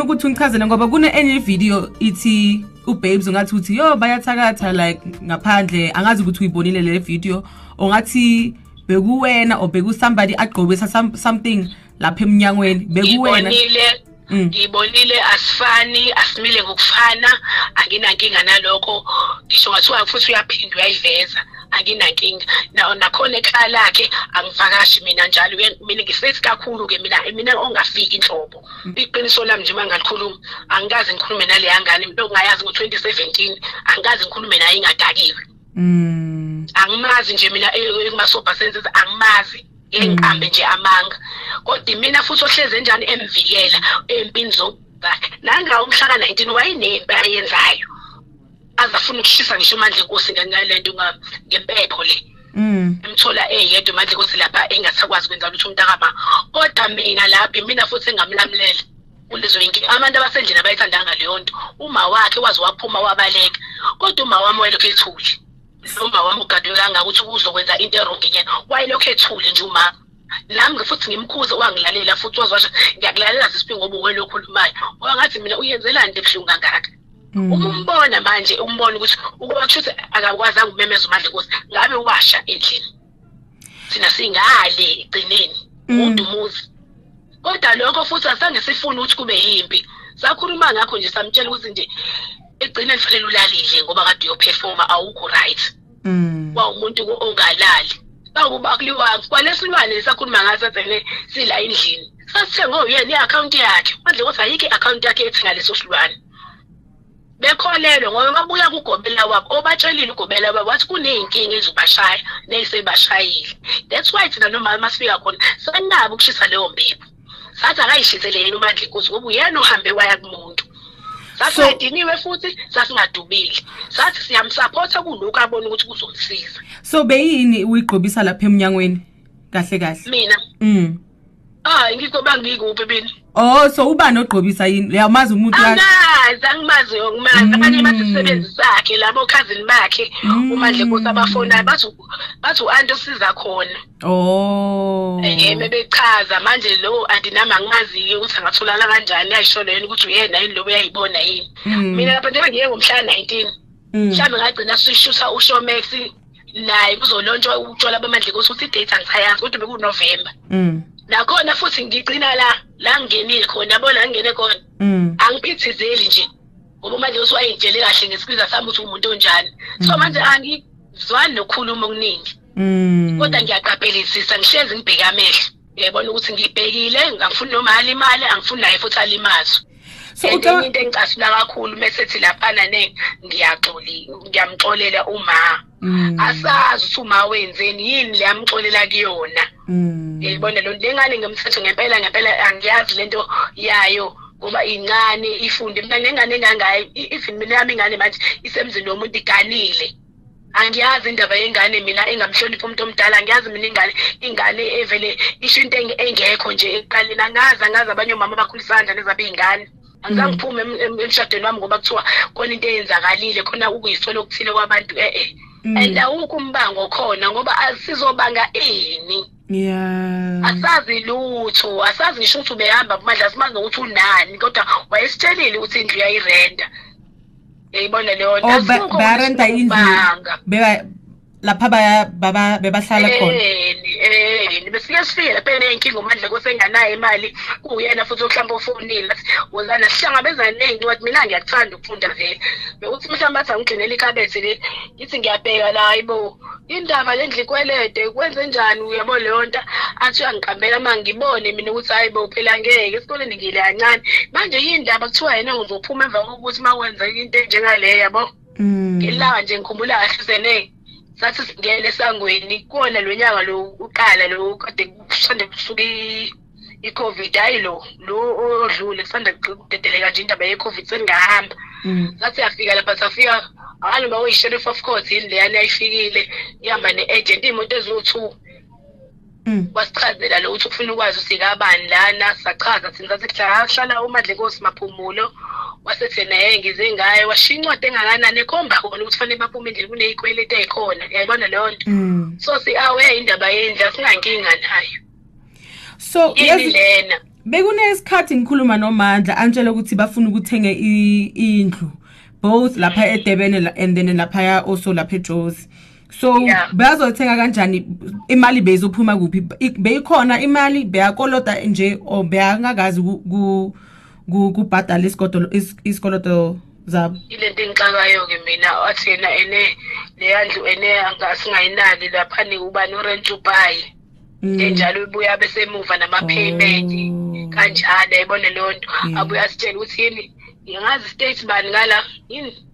Ukuthi ungichazele ngoba kune enye video ithi uBabes ungathi uthi yo bayathakatha like ngaphandle, angazi ukuthi uyibonile le video, ongathi bekuwena or beku somebody agqobisa something lapha eminyangweni, bekuwena? Ngibonile. Ngibonile, asifani, asimile ngokufana, anginankinga nalokho. Ngisho ngathiwa futhi uyaphinda uyayiveza, anginankinga. Nakhona ekhaya lakhe angivakashi mina njalo, mina ngisethi kakhulu-ke mina ongafiki inhlobo. Iqiniso lami nje uma ngalikhuluma, angikaze ngikhulume naleya ngane, into ongayazi ngo-2017 angikaze ngikhulume naye ingadakiwe. Angimazi nje mina ekumasobha senses, angimazi, ngiqambe nje amanga. Kodwa mina futhi ohleze njani emvikela empini zokubhaka nanga umhla ka-19 wayenempi ayenzayo, azafuna ukushisa ngisho uMandlenkosi ngalento ngempepho le. Emthola eyedwa uMandlenkosi lapha engasakwazi ukwenza lutho umntakama. Kodwa mina lapha mina futhi engamlamlela kulezo inkinga, abantu abasendlini abayithandanga leyo nto. Uma wakhe waze waphuma wabaleka, kodwa uma wami wayelokhu ethule. Uma wami ugadwe kangaka ukuthi uzokwenza into e-wrong yena, wayelokhu ethule nje uma. Nami futhi ngimkhuze, wangilalela futhi wazwasha ngiyakulalela sisiphi ngoba uwena okhulumayo. Wangathi mina uyenzelani into ebuhlungu kangaka? Uma umbona manje umbona ukuthi ukuba kusho ukuthi akakwazanga ukumemeza uMandlenkosi, ngabe washa endlini. Thina singale egcineni udumuzi. Kodwa lokho futhi asange sifune ukuthi kube yimpi. Sakhuluma ngakho nje, samtshela ukuthi nje egcineni fanele ulalile ngoba kade uyoperforma awukho right. Kwawumuntu ongalali. Bakuba kuliwa kwalesilwane sakhuluma ngaso sathene sila endlini. Sasithenga uyena i-account yakhe. Mandlenkosi ayikho i-account yakhe ethi ngaleso silwane. Bekholelwe ngoba babuya kugobela wabo, obatshelile ugobela wabo wathi kuney'nkinga ezobashaya ney'sebashayile. That's why thina noma masifika khona sanabo ukushisa leyo mpepho. Sathi akayishisele yena uMandlenkosi ngoba uyena ohambe waya kumuntu. Sasingadiniwe futhi sasingadubile. Sathi siyamsupporta kulokhu abona ukuthi kuzomsiza. So beyini uyigqobisa lapha eminyangweni kahle kahle? Mina? Ngikho bangikuphi mina? Oh, so ubani ogqobisa yini? Uyamazi umuntu wakhe? Angazi, angimazi ngokumazi. Abanye bathi isisebenzi sakhe labo cousin bakhe uMandlenkosi abafonayo bathi u-anti osiza khona. Oh. Bechaza manje lo anti nami angimazi ukuthi angatholana kanjani, ayisho yena ukuthi uyena yini lo uyayibona yini. Mina lapha njengoba ngiye ngomhla 19. Mhlawumbe ngagcina sishutha uShowmax naye kuzolontshwa utshwala baMandlenkosi ukuthi i-date angisayazi kodwa bekuNovember. Nakhona futhi ngigcina la ngingenile khona, yabona ngingene khona. Angiphithizeli nje ngoba manje wayengitshele kahle ngesikwiza sami ukuthi umuntu onjani. So manje angizwani nokukhuluma okuningi. Kodwa ngiyaqaphelisisa, ngihlezi ngibheke amehlo. Uyabona ukuthi ngibhekile, ngangifuni noma alimale, angifuni naye futhi alimazwe. So into engicasula kakhulu mesethi laphana ne ngiyamxolela uma. Asazi ukuthi uma wenzeni yini leyamxolela kuyona. Ngiyibona lo lengane ngomthetho ngempela ngempela angiyazi lento yayo ngoba incane ifunde. Mina nengane engangayo even mina yami ingane manje isemzini womuntu iganile. Angiyazi indaba yengane mina engamhloniphi umuntu omdala, angiyazi mina ingane evele isho into engekho nje ekuqaleni. Angazi abanye omama abakhulisa kanjani ezabe ingane. Angizange ngiphume emshadweni wami ngoba kuthiwa khona into eyenzakalile khona ukuyiswela okuthile kwabantu And awukho umbango khona ngoba asizobanga ini. Yeah. Asazi lutho, asazi ngisho ukuthi ubehamba kumandla, asimazi nokuthi unani, kodwa wayesitshelile ukuthi indlu uyayirenta. Yayibona leyo nto. Oh, bayarenta indlu. Beba lapha baya baba bebahlala khona. Besike sifike lapha enenkinga uMandlenkosi enganayo imali, kuyena futhi mhlawumbe ofonile wozana sihlangabezana ney'ncwadi. Mina ngiyakuthanda ukufunda vele. Bekuthi mhlawumbe athi angigcinele ikhabethe le, ngithi ngiyabheka la, hayibo indaba lendlu ikwelede kwenze njani, uyabo leyo nto. Athi uyangiqambela uma ngibone mina ukuthi hayibo phela ngeke esikoleni ngile kancane manje yindaba kuthiwa yena ngizophuma emva kokuthi uma kwenzeka into enjengaleyo, yabo. Ngilanga nje ngikhumbula kahle sene sathi singene esangweni kuwona lo nyaka lo uqala lo kade kusanda kusuka i-COVID, hayi lo odlule kusanda kudedeleka nje indaba ye-COVID sengahamba. Sathi yafika lapha, safika noma uyi-sheriff of court yini leyana yayifikile ihamba ne-agent iy'moto eziwu-2. Wasichazela lo ukuthi ufuna ukwazi ukuthi kabani lana, sachaza thina sathi kuhlala uMandlenkosi Maphumulo. Wasethi naye ngize ngaye, washiya incwadi engakanani ekhomba khona ukuthi fanele baphume endlini kuney'kweleti ey'khona, uyayibona leyo nto. So si-aware indaba yendlu, asinankinga nayo. So yini lena? Bekunesikhathi ngikhuluma noMandla antshela ukuthi bafuna ukuthenga indlu both lapha eDurban and then lapha also lapha eJozi. So bazothenga kanjani, imali beyizophuma kuphi? Beyikhona imali, beyakolota nje or beyangakazi kubhadala isikoloto zabo? Ilento engixakayo ke mina, wathi yena ene leyandlu ene angasingayinaki lapha ni ubani urent to buy enjalo ibuya besemuva nama payment kanjalo, yayibona leyo nto. Abuya asitshela ukuthi yini, ngingazi state bani ngala yini,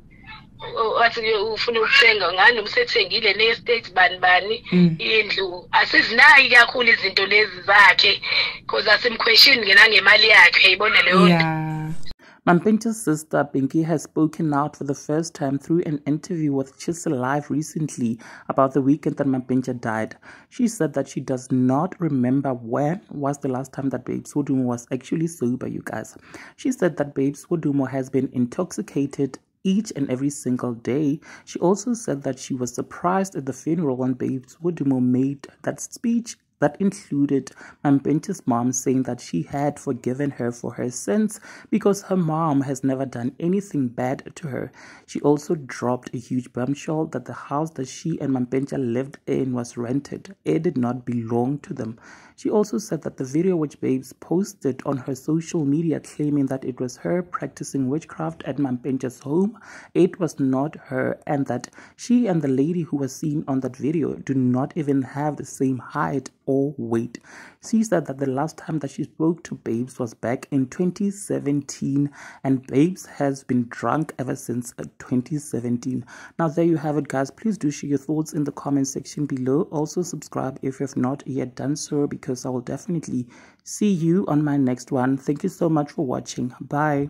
wathi ufuna ukuthenga ngani, umsethengile ne state bani bani indlu. Asizinaki kakhulu izinto lezi zakhe because asimquestion ke nangemali yakhe, yayibona leyo nto. Mampintsha's sister Pinky has spoken out for the first time through an interview with TshisaLIVE recently about the weekend that Mampintsha died. She said that she does not remember when was the last time that Babes Wodumo was actually sober, you guys. She said that Babes Wodumo has been intoxicated each and every single day. She also said that she was surprised at the funeral when Babes Wodumo made that speech that included Mampintsha's mom, saying that she had forgiven her for her sins because her mom has never done anything bad to her. She also dropped a huge bombshell that the house that she and Mampintsha lived in was rented. It did not belong to them. She also said that the video which Babes posted on her social media claiming that it was her practicing witchcraft at Mampintsha's home, it was not her, and that she and the lady who was seen on that video do not even have the same height or weight. She said that the last time that she spoke to Babes was back in 2017, and Babes has been drunk ever since 2017. Now there you have it, guys. Please do share your thoughts in the comment section below. Also subscribe if you have not yet done so, because I will definitely see you on my next one. Thank you so much for watching. Bye.